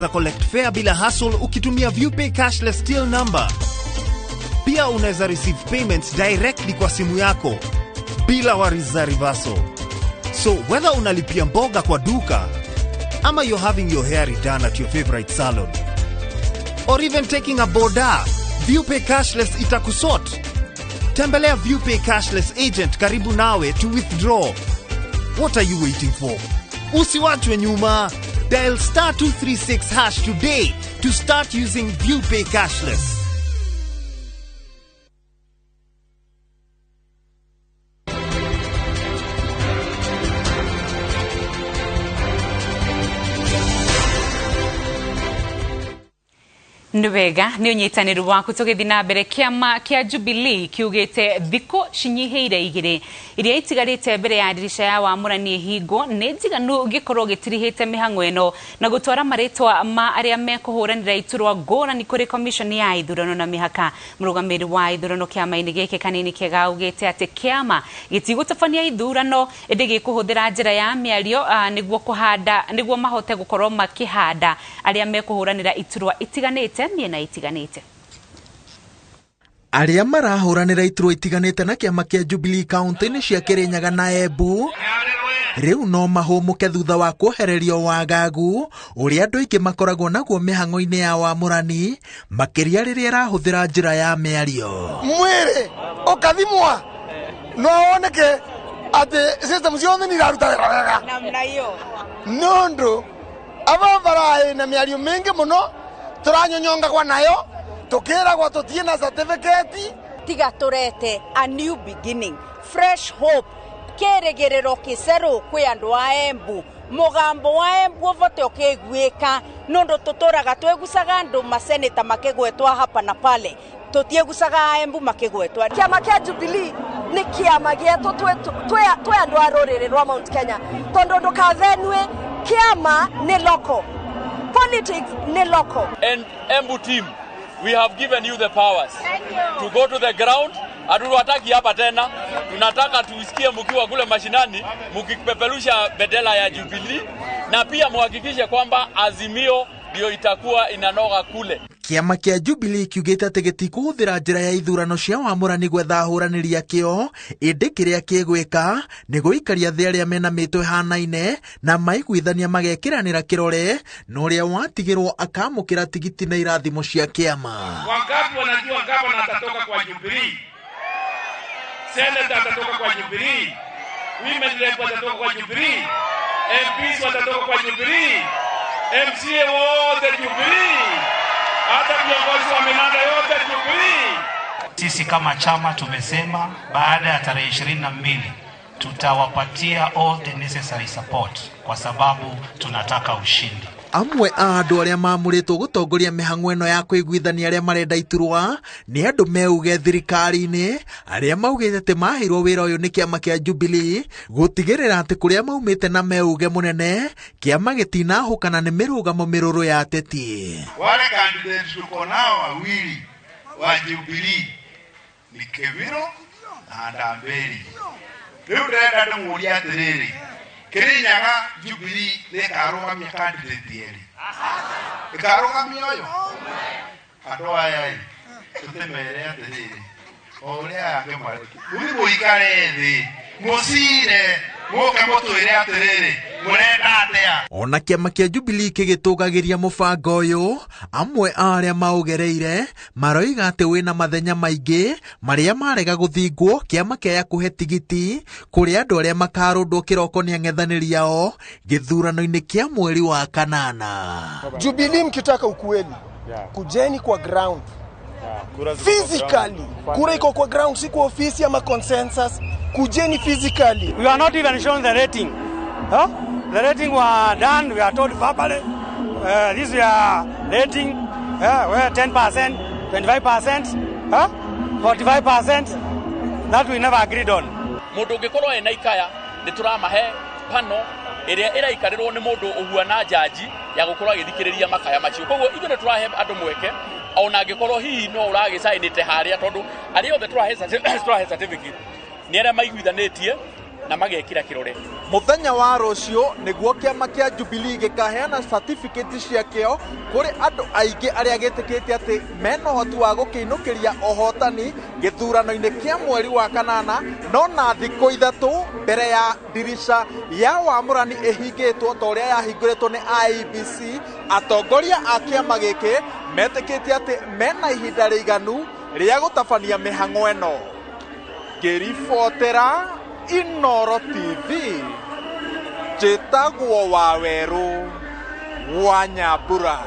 Collect fare bila hassle ukitumia ViewPay cashless till number. Pia unaweza receive payments directly kwa simu yako bila worries za reversal. So whether unalipia mboga kwa duka ama you're having your hair redone at your favorite salon or even taking a boda, ViewPay cashless itakusort. Tembelea ViewPay cashless agent karibu nawe to withdraw. What are you waiting for? Usiwachwe nyuma. Dial *236# today to start using ViewPay cashless. Nĩ wega nĩ ũnyitanĩru waku tũgĩthiĩ na mbere. Kĩama kĩa Jubilee kiugĩte thikũ cinyihĩire 2 iria itigarĩte mbere ya ndirica ya wamũrani ĩhingwo nĩ njiganu gĩkorwo gĩtirihĩte mĩhang'o ĩno na gũtwara marĩtwa ma arĩa mekũhũranĩra iturwa ngũrani kũrĩ komishoni ya ithurano na mĩhaka. Mũrũgamĩrĩri wa ithurano kĩama-inĩ gĩkĩ Kanini Kega augĩte atĩ kĩama gĩtigũtabania ithurano ĩndĩ gĩkũhũthĩra njĩra ya mĩario nĩguo kũhanda nĩguo mahote gũkorwo makĩhanda arĩa mekũhũranĩra iturwa itiganĩte mĩena itiganĩte. Arĩa marahũranĩra iturwa itiganĩte na kĩama kĩa Jubilee kaunti-inĩ cia Kirinyaga na Embu rĩu no mahũmũke thutha wa kwehererio wagagu ũrĩa andũ aingĩ makoragwo naguo mĩhang'o-inĩ ya wamũrani, makĩria rĩrĩa ĩrahũthĩra njĩra ya mĩario. Mwĩrĩ ũkathimwa no woneke atĩ system ciothe nĩ iraruta wĩra wega nĩ ũndũ aba baraĩ na mĩario mĩingĩ mũno turanyonyongagwa nayo tukiragwa tutie na certificate. Tiga turete a new beginning, fresh hope, kĩrĩgĩrĩro kĩcerũ kwĩ andũ a Embu, mũgambo wa Embu ũvote ũkĩiguĩka nũndũ tũtũraga twĩgucaga andũ maseneta makĩgwetwa hapa na pale, tũtiegucaga a Embu makĩgwetwa. Kĩama kĩa Jubilee nĩ kĩama gĩetũ twĩ andũ a rũrĩrĩ rwa Mount Kenya, tondũ ndũkavenue kĩama nĩ local. Politics ni local. And Embu team, we have given you the powers to go to the ground. Hatuwataki hapa tena, tunataka tuisikie mkiwa kule mashinani mkipeperusha bendera ya Jubilee, na pia muhakikishe kwamba Azimio ndio itakuwa inanoga kule. Kĩama kĩa Jubilee kiugĩte atĩ gĩtikũhũthĩra njĩra ya ithurano cia wamũrani gwetha ahũranĩri akĩo, ĩndĩ kĩrĩa kĩgwĩka nĩ gũikaria thĩ arĩa mena mĩtwe ĩhanaine na maiguithania magekĩranĩra kĩrore na ũrĩa watigĩrwo akamũkĩra tigiti na irathimo cia kĩama. Wangapi wanajua gavana atatoka kwa Jubilee? Senator atatoka kwa Jubilee? Women rep watatoka kwa Jubilee? MPs watatoka kwa Jubilee? MCA wote Jubilee? Hata viongozi wa minada yote Jubilee. Sisi kama chama tumesema baada ya tarehe 22 tutawapatia all the necessary support kwa sababu tunataka ushindi. Amwe a andũ arĩa maamũrĩtwo gũtongoria mĩhang'o ĩno ya kũiguithania arĩa marenda iturwa nĩ andũ meuge thirikari-inĩ arĩa maugĩte atĩ maheirwo wĩra ũyũ nĩ kĩama kĩa Jubilee gũtigĩrĩra atĩ kũrĩa maumĩte na meuge mũnene kĩama gĩtinahũkana nĩ mĩrũgamo mĩrũrũ ya ateti. Wale candidates tuko nao wawili wa Jubilee ni Keviro na Ndamberi. Rĩu ndĩrenda ndĩmũrie atĩrĩrĩ, Kirinyaga Jubilee nĩ ĩkarũgamia candidate erĩ, ĩkarũgamia ũyũ? Andũ aya ĩ, tũtĩmere atĩrĩrĩ, o ũrĩa aya angĩ mareki, mũthiĩ mũikare thĩ mũcire mũke mũtwĩre atĩrĩrĩ mũrenda atĩa. Ona kĩama kĩa Jubilee kĩgĩtũgagĩria mũbango ũyũ, amwe a arĩa maũgereire maroiga atĩ wĩna mathenya maingĩ marĩa marega gũthingwo kĩama kĩaya kũhe tigiti kũrĩ andũ arĩa makarũndwo kĩroko nĩ ang'ethanĩri ao gĩthurano-inĩ kĩa mweri wa kanana. Jubilee mkitaka ukweli, kujeni kwa ground. Physically, kura iko kwa ground, si kwa ofisi ama consensus. Kujeni physically. We are not even shown the rating. Huh? The rating were done, we are told verbally. This we are rating, we're 10%, 25%, huh? 45%. That we never agreed on. Mũndũ ũngĩkorwo ena ikaya nĩ tũramahe pano ĩrĩa ĩraikarĩrwo nĩ mũndũ ũhuana njanji ya gũkorwo agĩthikĩrĩria makaya macio. Koguo ithuĩ nĩ tũrahe andũ mweke ona angĩkorwo hihi no ũragĩcainĩte harĩa, tondũ arĩa othe tũrahe certificate nĩ arĩa maiguithanĩtie Na magekira kirore. Muthenya wa rũciũ nĩguo kĩama kĩa Jubilee gĩkaheana certificate ciakĩo kũrĩ andũ aingĩ arĩa gĩtĩkĩtie atĩ mena ũhoti wa gũkĩinũkĩria ũhotani gĩthurano-inĩ kĩa mweri wa kanana. No na thikũ 3 mbere ya ndirica ya wamũrani ĩhingĩtwo ta ũrĩa yahingũrĩtwo nĩ IEBC, atongoria a kĩama gĩkĩ metĩkĩtie atĩ mena ihinda rĩiganu rĩa gũtabania mĩhang'o ĩno. Ngĩribotera Inoro TV, njĩtagwo Wawerũ wa Nyambura.